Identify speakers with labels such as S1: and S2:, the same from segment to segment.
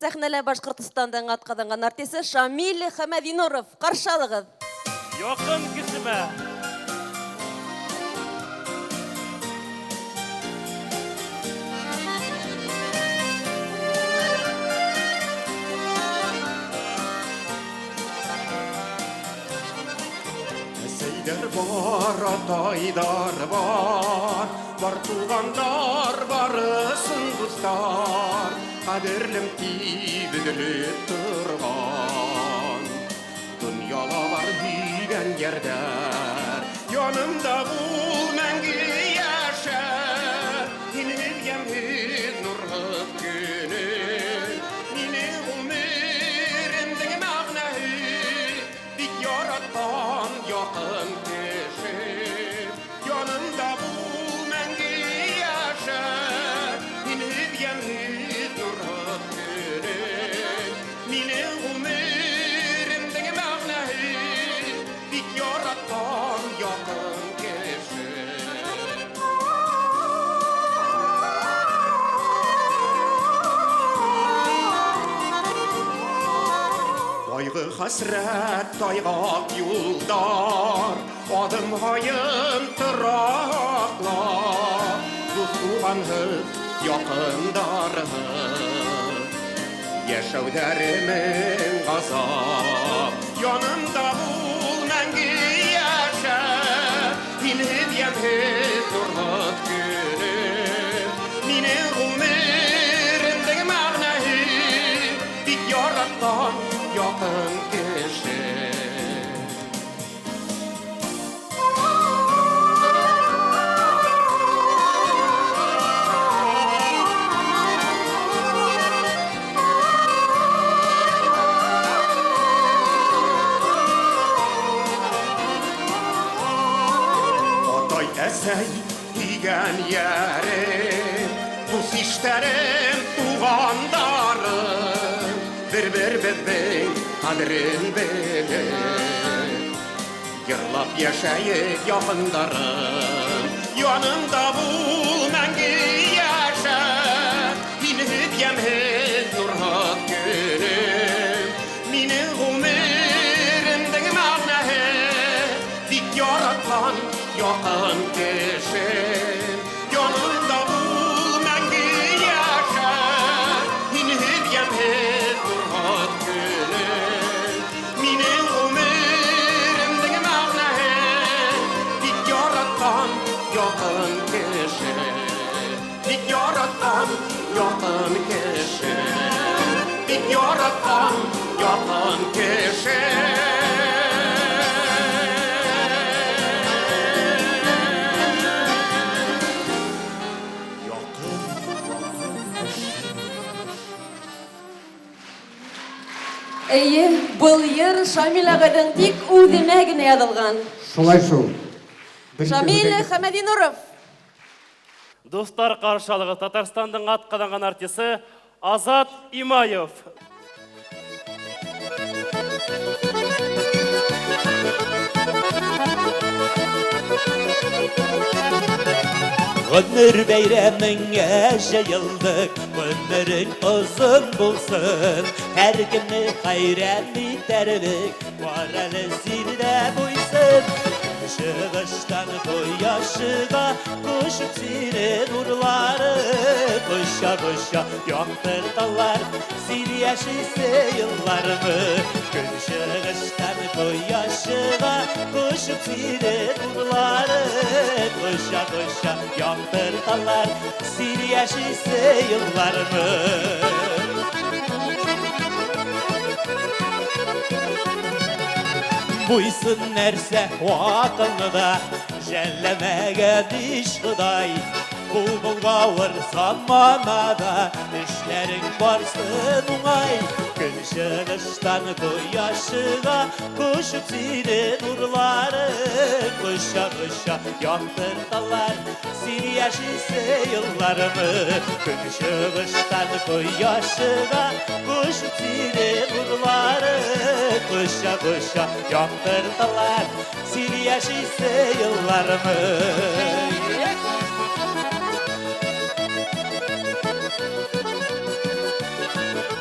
S1: Сәхнәлә Башкортстанның атказанган артисты Шамил Хәмәдинуров. Каршы алыгыз.
S2: Якын кешемә.
S3: Әсәйдәр бар, атайдар бар, бар туганнар, барысын дуслар, кадерлем дип өзелеп торган. Дөньяда бар һөйгән ярдәр, янымда бул мәңге яшә. Һинһез ямьһез нурлы көнем, мине гомеремнең мәгънәһе. Бик яраткан якын кешем, янымда бул мәңге яшә. Һинһез ямьһез нурлы көнем, мине гомеремнең мәгънәһе. Бик яраткан якын кешем. Кайгы хәсрәт тайгак юлдар, адым һаен тораклар, дус туганһыз, якындарһыз. Яшәү дәремең газап, янымда бул мәңге яшә. Һинһез ямьһез нурлы көнем, мине гомеремнең мәгънәһе, бик яраткан якын кеше. Атай әсәй дигән ярем, дус иштәрем, тугандарым, бер-беребезнең кадерен белеп, йырлап яшәек, якындарым. Янымда бул мәңге яшә, һинһез ямьһез нурлы көнем, мине гомеремнең мәгънәһе, бик яраткан якын кешем. Янымда бул мәңге яшә, һинһез ямьһез нурлы көнем, мине гомеремнең мәгънәһе, бик яраткан якын кеше. Бик яраткан якын кеше. Бик яраткан якын кеше. Якын кеше.
S1: Әйе, был йыр Шамил агайның тик үзенә генә язылган.
S4: Шулай шул. Беренче
S1: Шамил
S4: күзәтү-
S1: Хәмәдинуров.
S2: Дуслар, каршы алыгыз Татарстанның атказанган артисты Азат Имаев.
S5: Гомер бәйрәмеңә җыелдык, гомерең озын булсын. Һәркемне хәйран итәрлек, бар әле синдә буйсын. Чыгыштан кояшыга кушып сине нурлары, коча-коча яктырталар, син яшисе елларны. Көн чыгыштан кояшыга кушып сине нурлары, коча-коча яктырталар, син яшисе елларны. Буйсын нәрсә акылны да жәлләмәгән ич Ходай. Бу болгавыр заманада эшләрең барсын уңай. Көн чыгыштан кояшыга кушып сине нурлары, коча-коча яктырталар, син яшисе елларны. Көн чыгыштан кояшыга кушып сине нурлары, коча-коча яктырталар, син яшисе елларны.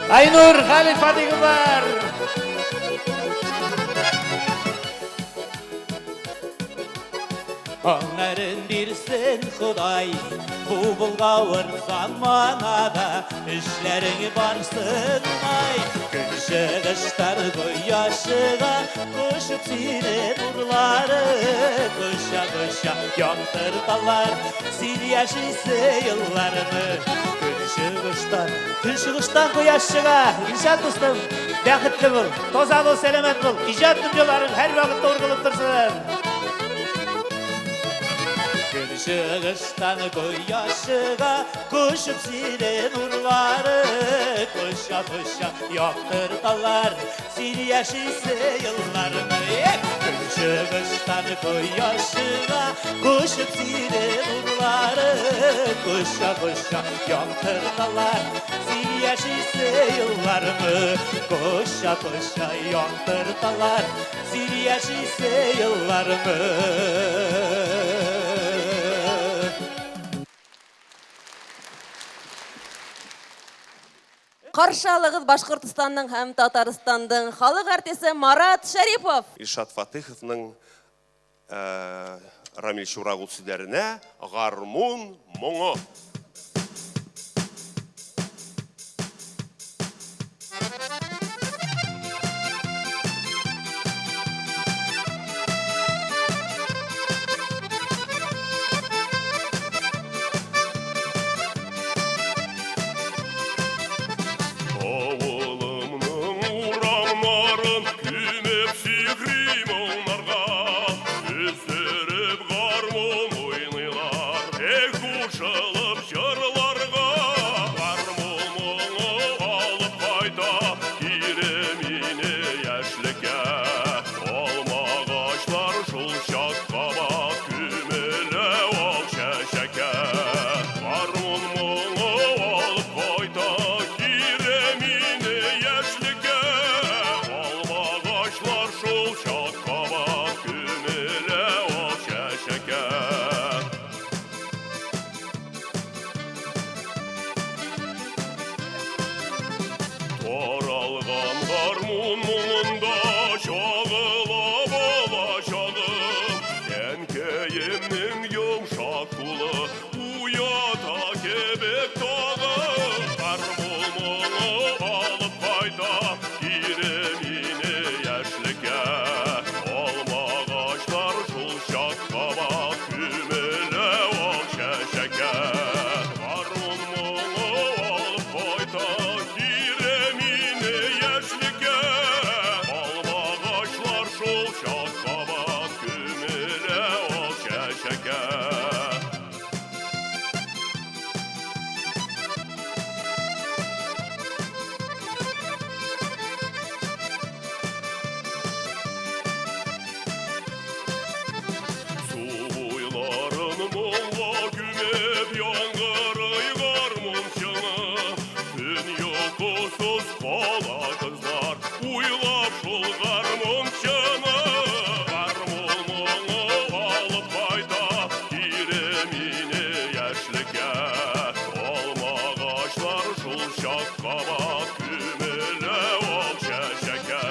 S5: Айнур Халит Фатыйховлар. Аңнарын бирсен Ходай, бу булгавыр заманада эшләрең барсын ай. Көнчыгыштан кояшыга кушып сине нурлары, коча-коча яктырталар син яшисе елларны. Көнчыгыштан, көнчыгыштан кояш чыга, Илшат дустым, бәхетле бул, таза бул, сәламәт бул, иҗат дөньяларың һәрвакытта ургылып торсын. Көнчыгыштан кояшыга кушып сине нурлары, коча-коча яктырталар син яшисе елларны. Көнчыгыштан кояшыга кушып сине нурлары, коча-коча яктырталар син яшисе елларны. Коча-коча яктырталар син яшисе елларны.
S1: Каршы алыгыз Башкортостанның һәм Татарстанның халык артисты Марат Шәрипов.
S3: Илшат Фатыховның Рамил Чурагул сүзләренә гармун моңы. Авылымның урамнарын күмеп сихри моңнарга, өстереп гармун уйныйлар, эх, кушылып җырларга. Гармун моңы алып кайта кире мине яшьлеккә. Алмагачлар шул чак кабат күмелә ак чәчәккә. Гармун моңы алып кайта кире мине яшьлеккә. Алмагачлар шул чак кабат күмелә ак чәчәккә. Таралган гармун моңында чагыла балачагым. Әнкәемнең йомшак кулы уята кебек тагы. Гармун моңы алып кайта кире мине яшьлеккә. Алмагачлар шул чак кабат күмелә ак чәчәккә. Гармун моңы алып кайта кире мине яшьлеккә. Алмагачлар шул чак кабат күмелә ак чәчәккә. Су буйларын моңга күмеп яңгырый гармун чыңы. Төн йокысыз кала кызлар, уйлап шул гармунчыны. Гармун моңы алып кайта кире мине яшьлеккә. Алмагачлар шул чак кабат күмелә ак чәчәккә.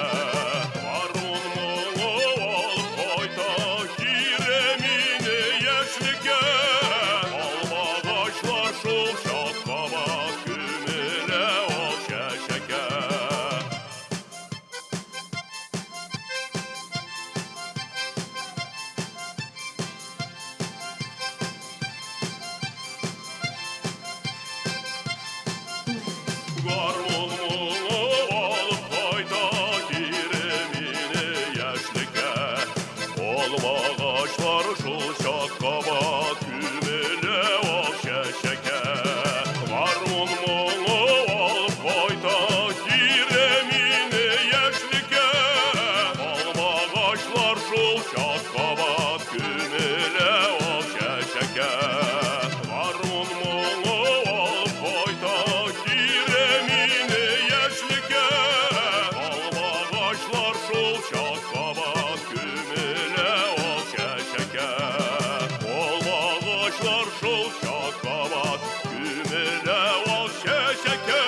S3: Гармун моңы алып кайта кире мине яшьлеккә. Алмагачлар шул чак кабат күмелә ак чәчәккә. Гармун моңы алып кайта кире мине яшьлеккә. Алмагачлар шул чак кабат күмелә ак чәчәккә. Гармун моңы алып кайта кире мине яшьлеккә. Алмагачлар шул чак кабат күмелә ак чәчәккә. Гармун моңы алып кайта кире мине яшьлеккә. Алмагачлар шул чак кабат күмелә ак чәчәккә. Алмагачлар шул чак кабат күмелә ак чәчәккә.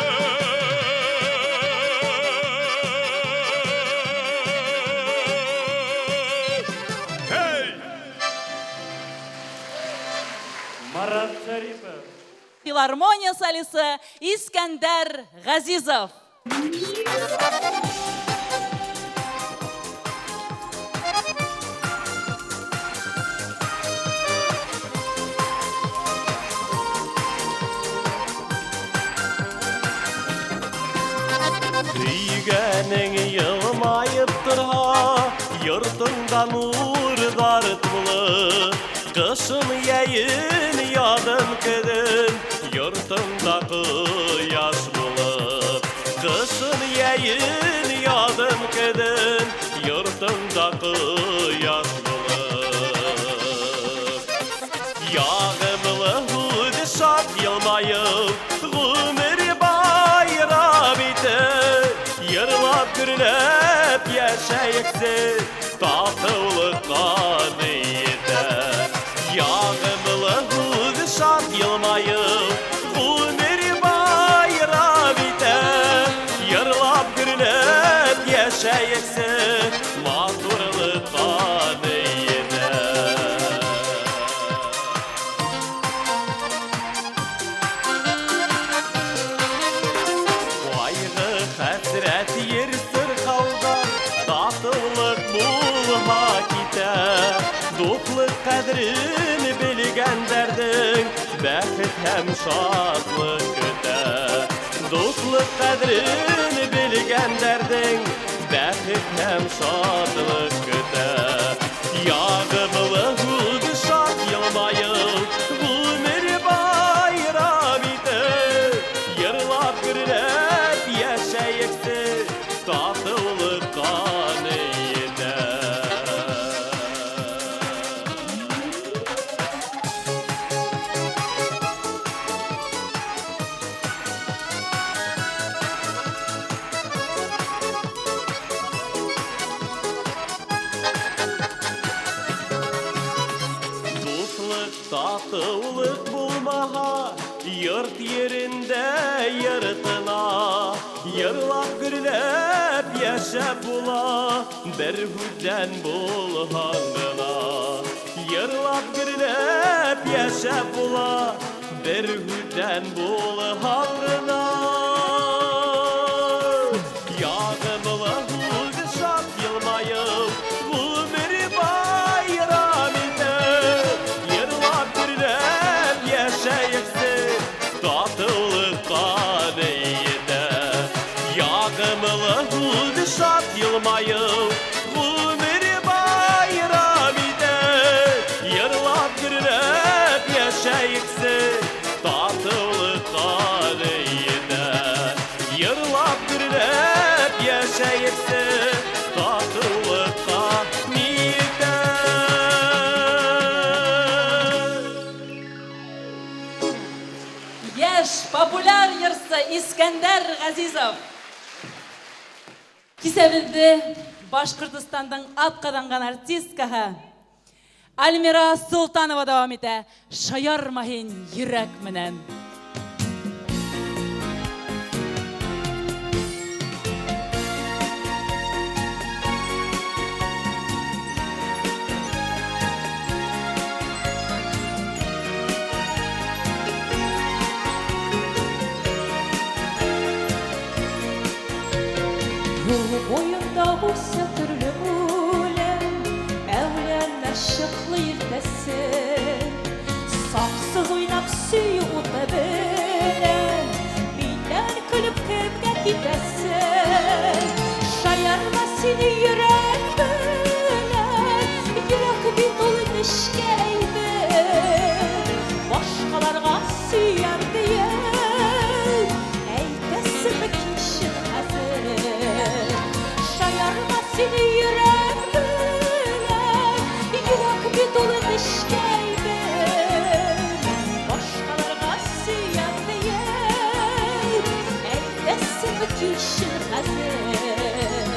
S2: Марат Шәрипов.
S6: Филармония солисты Искәндәр Газизов.
S3: Сөйгәнең елмаеп торһа, йортыңда нурҙар тулы. Кышын йәйен, яҙын көҙөн, йортыңда ҡояш булып. Кышын йәйен, яҙын көҙөн, йортыңда ҡояш булып. Яғымлы һүҙ шат йылмайыу, ғүмер байрам итеп, йырлап гөрләп йәшәйексе, татыулыҡҡа ни етә. Яғымлы һүҙ шат йылмайыу, ғүмер байрам итеп, йырлап гөрләп йәшәйексе, матурлыҡҡа ни етә. Ҡайғы хәсрәт ер сырхауҙар, татыулыҡ булһа китә. Дуҫлыҡ ҡәҙерен белгәндәрҙең бәхет һәм шатлыҡ көтә. Дуҫлыҡ ҡәҙерен белгәндәрҙең бәхет һәм шатлыҡ көтә. Яғымлы һүҙ шат йылмайыу, ғүмер байрам итеп, йырлап гөрләп йәшәйексе, татыулыҡҡа ни етә. Дуҫлыҡ, татыулыҡ булмаһа, йорт ерендә йыртыла. Йырлап гөрләп йәшәп була, бер һүҙҙән булһаң ғына. Йырлап гөрләп йәшәп була, бер һүҙҙән булһаң ғына. Яғымлы һүҙ шат йылмайыу, ғүмер байрам итеп, йырлап гөрләп йәшәйексе, татыулыҡҡа ни етә. Яғымлы һүҙ шат йылмайыу, ғүмер байрам итеп, йырлап гөрләп йәшәйексе, татыулыҡҡа ни етә. Йырлап гөрләп йәшәйексе, татыулыҡҡа ни етә.
S6: Яшь, популяр йырсы Искәндәр Газизов. Кисәбеҙҙе Башҡортостандың атҡаҙанған артисткаһы Альмира Солтанова дауам итә. Шаярма һин йөрәк менән.
S7: Юл буенда үсә төрле үлән, Әүләннәр чыклы иртәсен. Саксыз уйнап сөю уты белән, Миннән көлеп кемгә китәсең? Шаярма син йөрәк белән, Йөрәк бит ул нечкә әйбер. Башкаларга сөям диеп, Әйтәсеңме кичер хәзер? Шаярма син йөрәк белән, Йөрәк бит ул нечкә әйбер. Башкаларга сөям диеп, Әйтәсеңме кичер хәзер?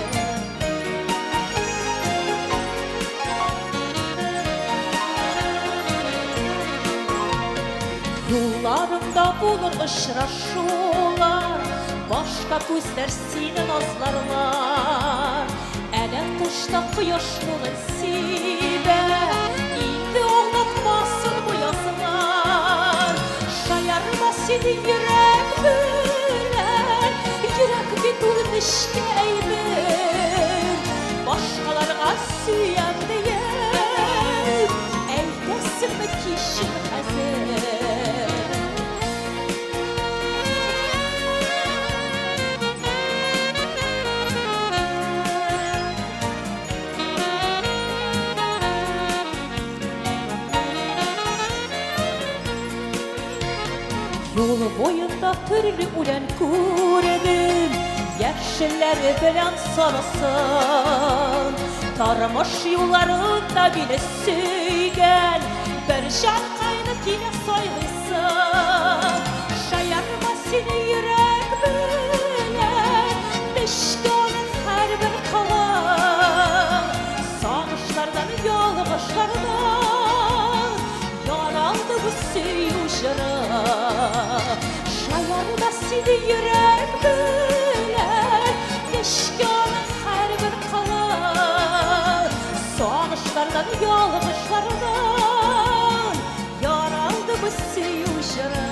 S7: Юлларыңда булыр очрашулар, Башка күзләр сине назларлар. Әнә тышта кояш нурын сибә, Инде алдатмасын бу язлар. нечкә әйбер. Башкаларга сөям диеп, әйтәсеңме кичен хәзер? Юл буенда төрле үлән күрдем, яшелләре белән сарысын. Тормыш юлларында мине сөйгән бер җанкайны килә сайлыйсың. Шаярма син йөрәк белән, нечкә аның һәрбер кылы. Сагышлардан, ялгышлардан яралды бу сөю җыры. Шаярма син йөрәк белән, нечкә аның һәрбер кылы. Сагышлардан, ялгышлардан яралды бу сөю җыры.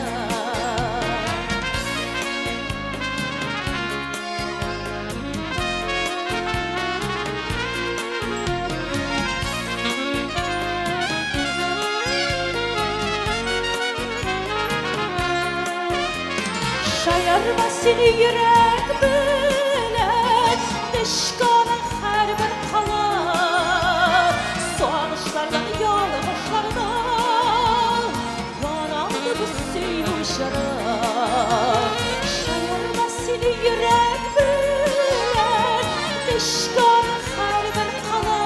S7: Шаярма син йөрәк белән, нечкә аның һәрбер кылы. Сагышлардан, ялгышлардан яралды бу сөю җыры. Шаярма син йөрәк белән, нечкә аның һәрбер кылы.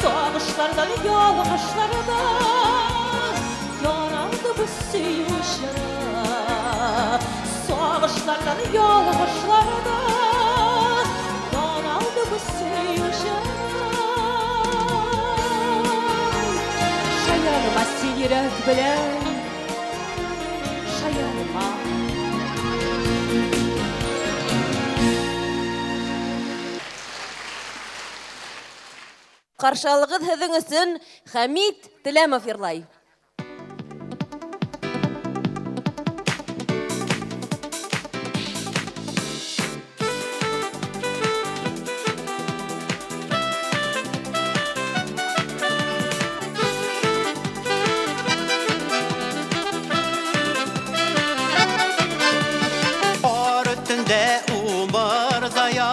S7: Сагышлардан, ялгышлардан яралды бу сөю җыры. Сагышлардан, ялгышлардан яралды бу сөю җыры. Шаярма син йөрәк белән, шаярма.
S1: Каршы алыгыз, һеҙҙең өсөн Хәмит Теләмов йырлай.
S8: Кар өстендә умырзая,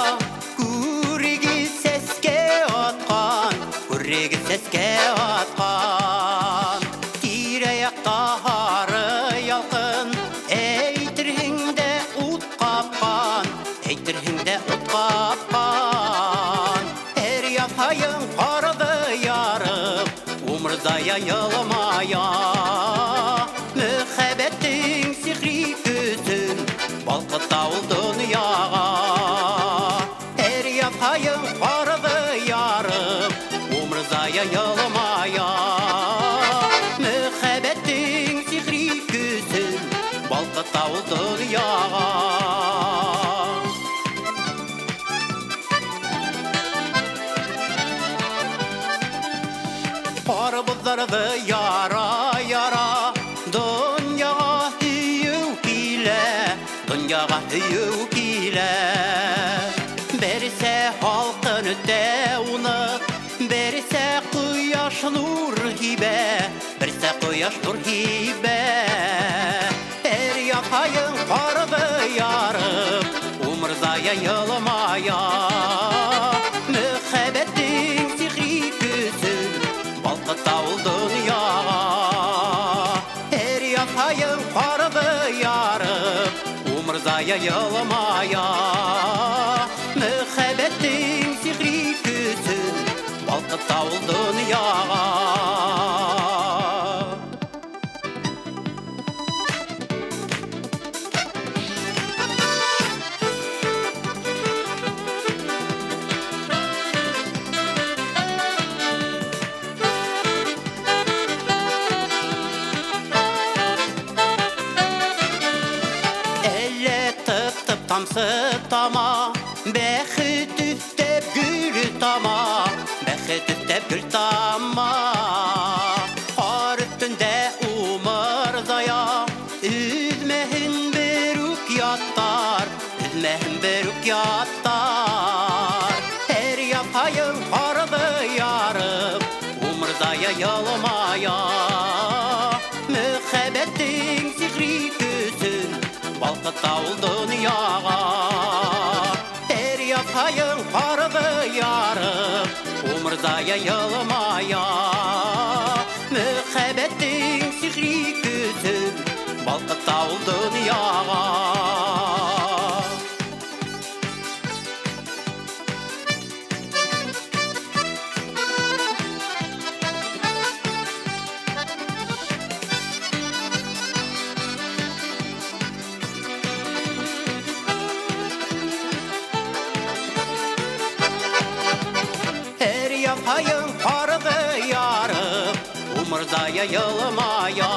S8: күрегез сәскә аткан, күрегез сәскә аткан. Тирә-якта һары ялкын, әйтерһең дә ут капкан, әйтерһең дә ут капкан. Һәр як һаен карды ярып, умырзая елмая. Мәхәббәтең сихри көсен балкыта ул дөньяга. Һәр як һаен карды ярып, умырзая елмая. Мәхәббәтең сихри көсен балкыта ул дөньяга. Кар бозларны яра-яра, дөньяга һөю килә, дөньяга һөю килә. Берсе һалкын үтә уны, берсе кояш нур һибә, берсе кояш нур һибә. Һәр як һаен карны ярып, умырзая елмая. Мәхәббәтең сихри көсен балкыта ул дөньяга. Һәр як һаен карны ярып, умырзая елмая. Мәхәббәтең сихри көсен балкыта ул дөньяга. Әллә тып-тып тамсы тама, бәхет өстәп гөл тама, бәхет өстәп гөл тама. Кар өстендә умырзая, өзмәһен бер үк яттар, өзмәһен бер Умырзая елмая. Мәхәббәтең сихри көчен балкыта ул дөньяга. Һәр якаен каргы ярып, Умырзая елмая.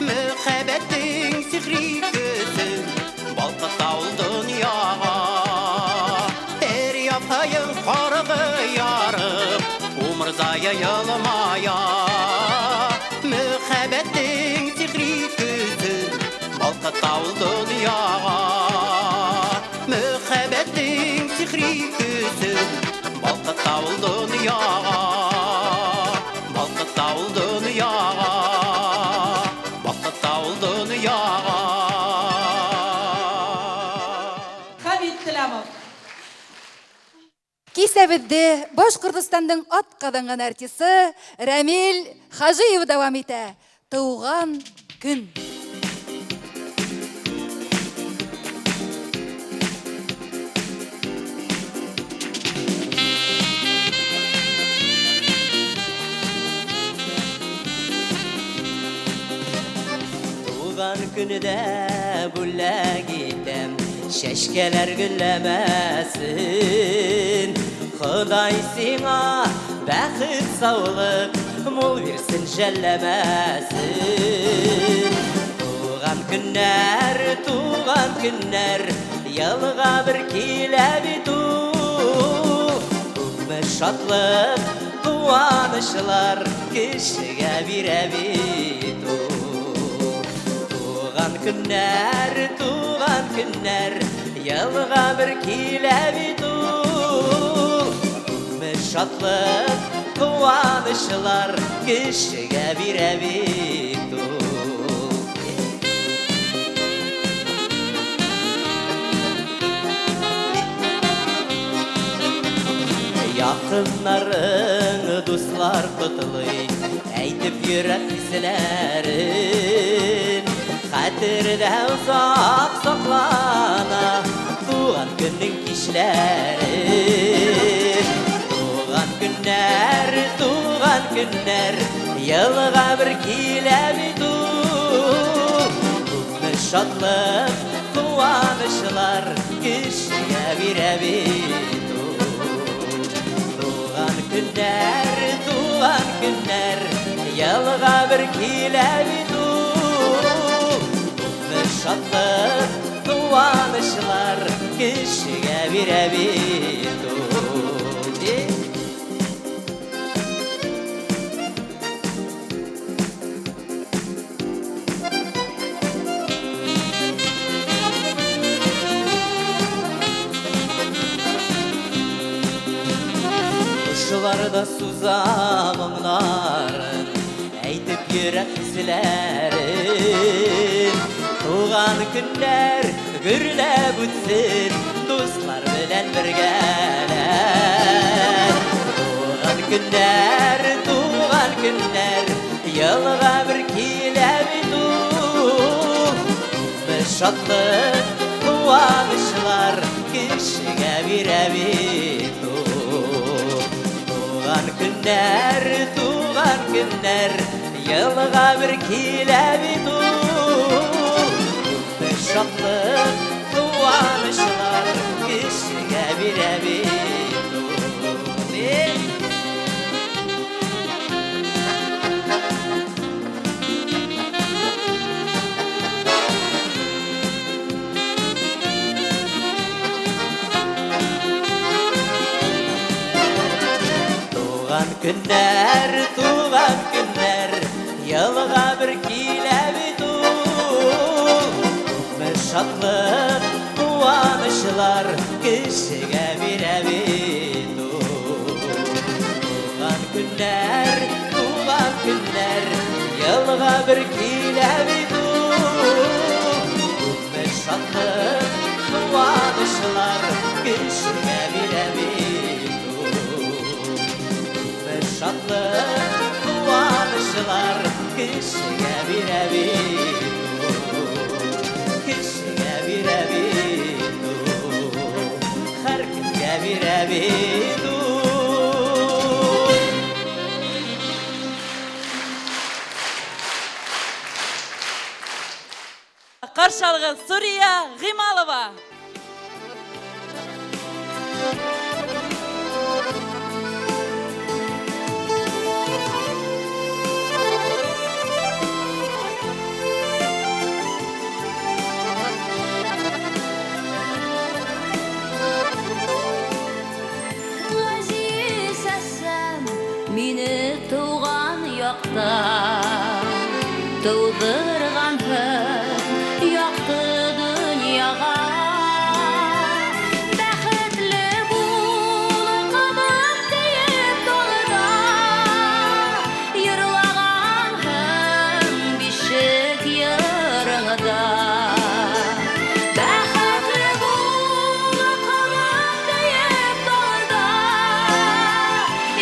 S8: Мәхәббәтең сихри көчен балкыта ул дөньяга. Һәр якаен каргы ярып, Умырзая елмая. Мәхәббәтең сихри көчен балкыта ул дөньяга. Мәхәббәтең сихри көчен балкыта ул дөньяга. Балкыта ул дөньяга. Балкыта ул дөньяга.
S6: Хәмит Теләмов.
S9: Кисәбеҙҙе Башҡортостандың атҡаҙанған артисы Рәмил Хажиев дауам итә. Тыуған көн.
S5: Туган көндә бүләк итәм, чәчкәләр гөлләмәсен. Ходай сиңа бәхет, саулык мул бирсен, жәлләмәсен. Туган көннәр, туган көннәр, елга бер килә бит ул. Күпме шатлык, куанычлар кешегә бирә бит ул. Туган көннәр, туган көннәр, елга бер килә бит ул. Күпме шатлык, куанычлар кешегә бирә бит ул. Якыннарың, дуслар котлый, әйтеп йөрәк хисләрен. Хәтердә озак саклана туган көннең кичләре. Туган көннәр, туган көннәр, елга бер килә бит ул. Күпме шатлык, куанычлар кешегә бирә бит ул. Туган көннәр, туган көннәр, елга бер килә бит ул. Күпме шатлык, куанычлар кешегә бирә бит ул. Кошлар да суза моңнарын, әйтеп йөрәк хисләрен. Туган көннәр гөрләп үтсен, дуслар белән бергәләп. Туган көннәр, туган көннәр, елга бер килә бит ул. Күпме шатлык, куанычлар кешегә бирә бит ул. Туган көннәр, туган көннәр, елга бер килә бит ул. Күпме шатлык, куанычлар кешегә бирә бит ул. Эй! Туган көннәр, туган көннәр, елга бер килә бит ул. Күпме шатлык, куанычлар кешегә бирә бит ул. Туган көннәр, туган көннәр, елга бер килә бит ул. Күпме шатлык, куанычлар кешегә бирә бит ул. шатлык, куанычлар кешегә бирә бит ул. Кешегә бирә бит ул. Һәркемгә бирә бит ул.
S6: Каршы алыгыз Сурия Гыймалова.
S7: Газиз әсәм, мине туган якта тудыргансың якты дөньяга. Бәхетле бул, кызым диеп далада йырлагансың бишек йырыңда. Бәхетле бул, кызым диеп далада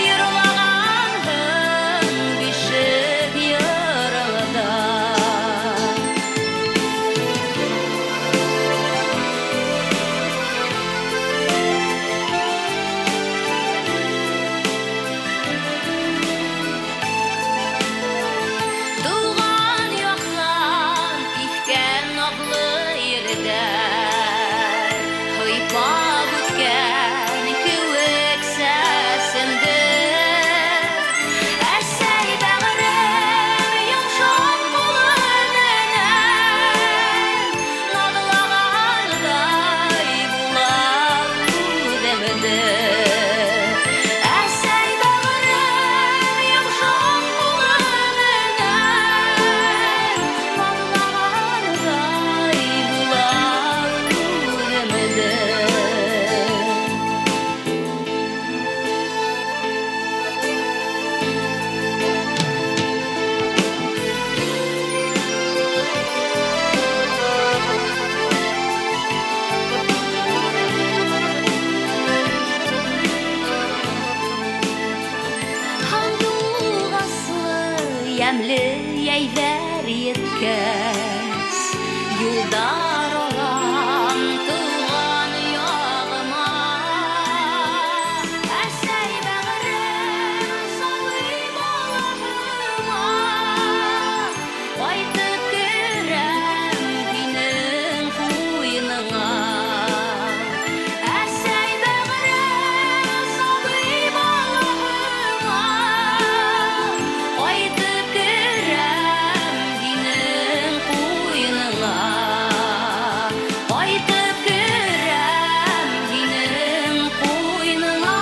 S7: йырлагансың бишек йырыңда. Туган яктан иткән наклы еллар, Хыйпап үткән кебек сәсемде. Әсәй бәгърем йомшак кулыннан, Назлагандай була үземде. Әсәй бәгърем йомшак кулыннан, Назлагандай була үземде. Һандугаслы ямьле йәйләр еткәс, Юлдар алам туган ягыма. Әсәй бәгърем, сабый балаһыма, Кайтып керәм һинең куеныңа. Әсәй бәгърем, сабый балаһыма, Кайтып керәм һинең куеныңа. Кайтып керәм һинең куеныңа.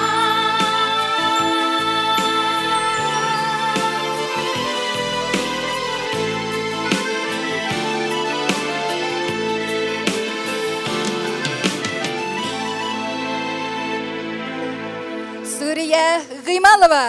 S9: Сурия Гыймалова.